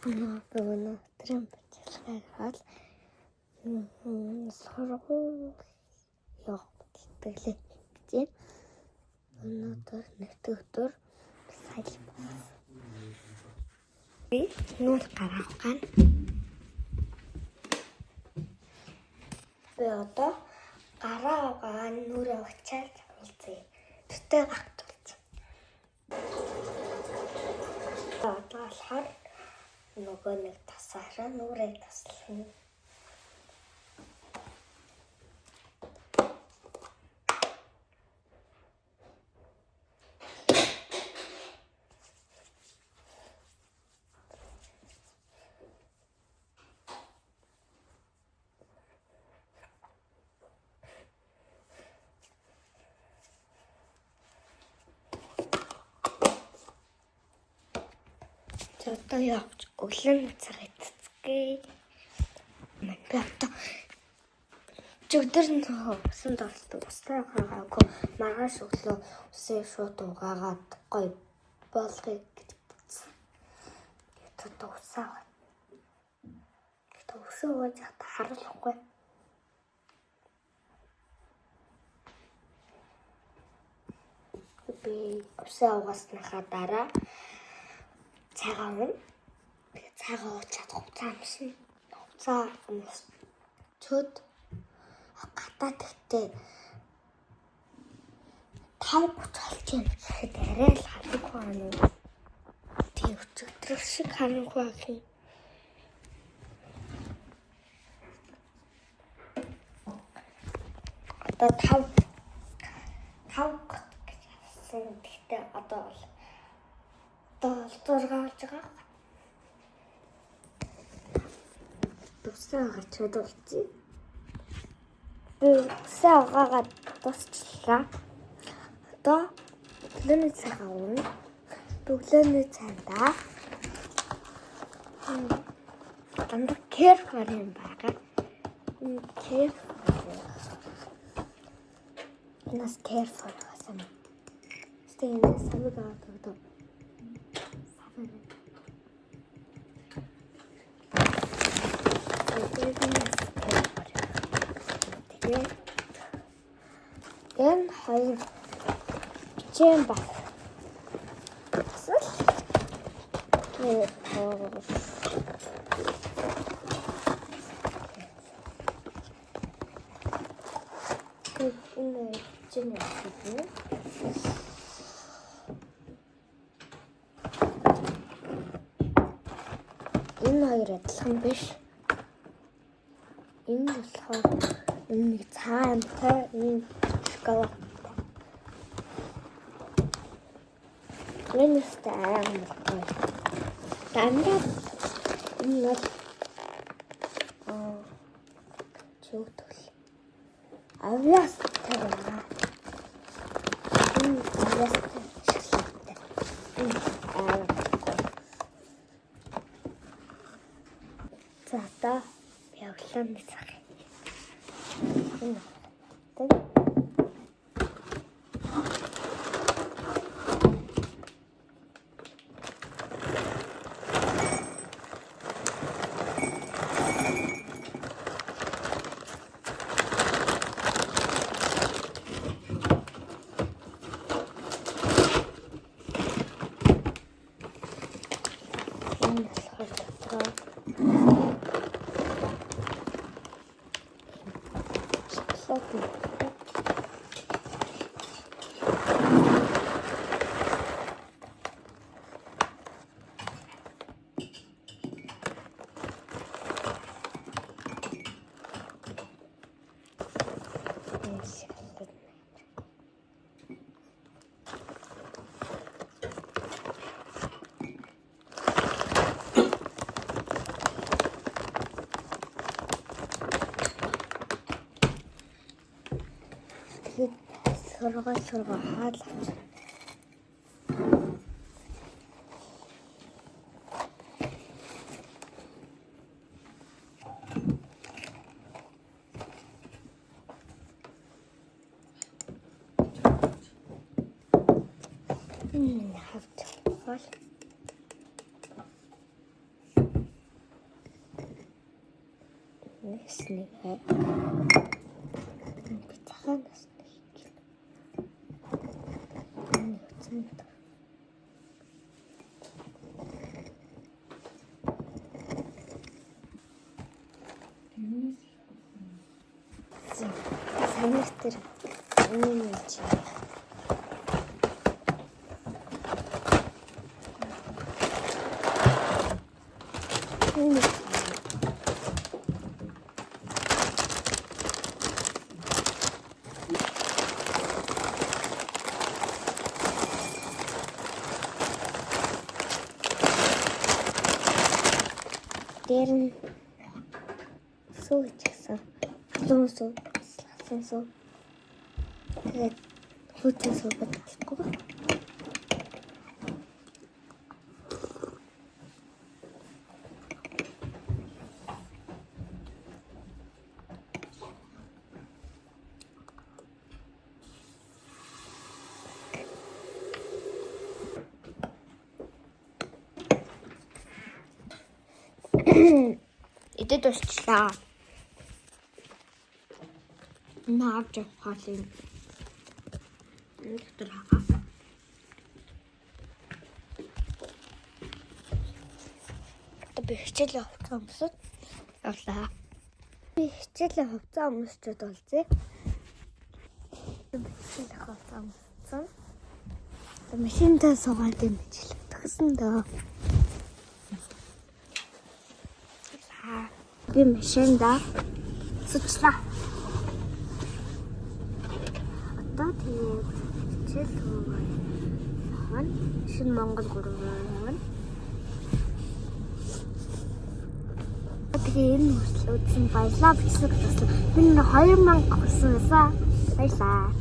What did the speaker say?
Өнөөдрийн бичлэгээр бол сургууль явах бэлтгэлээ гэж. Өнөөдөр нэгд өдөр сая болсон. Би нүүр гарах ган. Би одоо гараа угаан нүрээ уучаад уулзъя. Тэтэй гахтуулж. Одоо болохоор нөгөө нэг тасаараа нүрээ таслана. За одоо явж өглөө цаг эцэцгээе. Мань би одоо өдөр нөхөө усанд оролдог. Устай гаргаагүй маргааш өглөө усын шууд угаагаад гоё болгоё гэж бодсон. Тэгээд одоо усаа. Тэгээд усаа ууж хата харуулахгүй. Би усаа угаасныхаа дараа цайгаа ууна. Тэгээд цайгаа уучаад хувцас амсна. Хувцас амсчод гадаа тэгтээ 5:30 болж байна гэхэд арай л харанхуй байна уу? Тийм өчигдөр шиг харанхуй гэх юм. Одоо 5:30 гэж хэлсэн. Тэгтээ одоо бол 6 болж байгаа. Тусаа гачаад болчих. Би усаа угаагаад дуусчлаа. Одоо өглөөний цайгаа ууна. Өглөөний цайдаа дандаа керфор юм байгаа. Энэ керфор. Энэс керфор гэсэн. Гэтэ энэ савыг аваад өгдөг. Тэгээд энэ хоёр бичээн баг. Бас л энэ бичээн явуулна. Энэ хоёр адилхан биш. Энэ болохоор энэ нэг цагаан амтай, энэ шоколадтай. Энэ өстэй амар гоё. Дандаа энэ бол чөтгөл. Авиастай байна. Энэ авиастай шоколадтай. Энэ амар гоё. За одоо явлаа нэг цаг. Энэ. Энэ болохоор дотроо шоколад юм. Энэ шоколад. Тэгээд сургаал хаал авч. Энэ хавч хоол. Нэсний. Би цагаан насны гэл. Энэ үтсэн. Санийх тэр энэ юм чи. Энэ дээр нь сүү хийчихсэн. Халуун сүү, салсан сүү. Тэгээд хүйтэн сүү болохгүй. Идэд дуусчлаа. Наад явах юм. Энэ дотор хагаа. Одоо би хичээлийн хувцас өмсөд явлаа. Би хичээлийн хувцас өмсчүүд болзээ. Би хичээлийн хувцас өмссөн. Одоо машинтаа суугаад юм хичээл төгсөн дөө. Би машинда сучлаа. Одоо тэгээд хичээл төгөөд явна. Шинэ Монгол 3 явна. Тэгээ энэ хүртэл үзсэн баярлалаа. Бичлэг туслаа. Би 2000 хүрсэн байсан. Баярлалаа.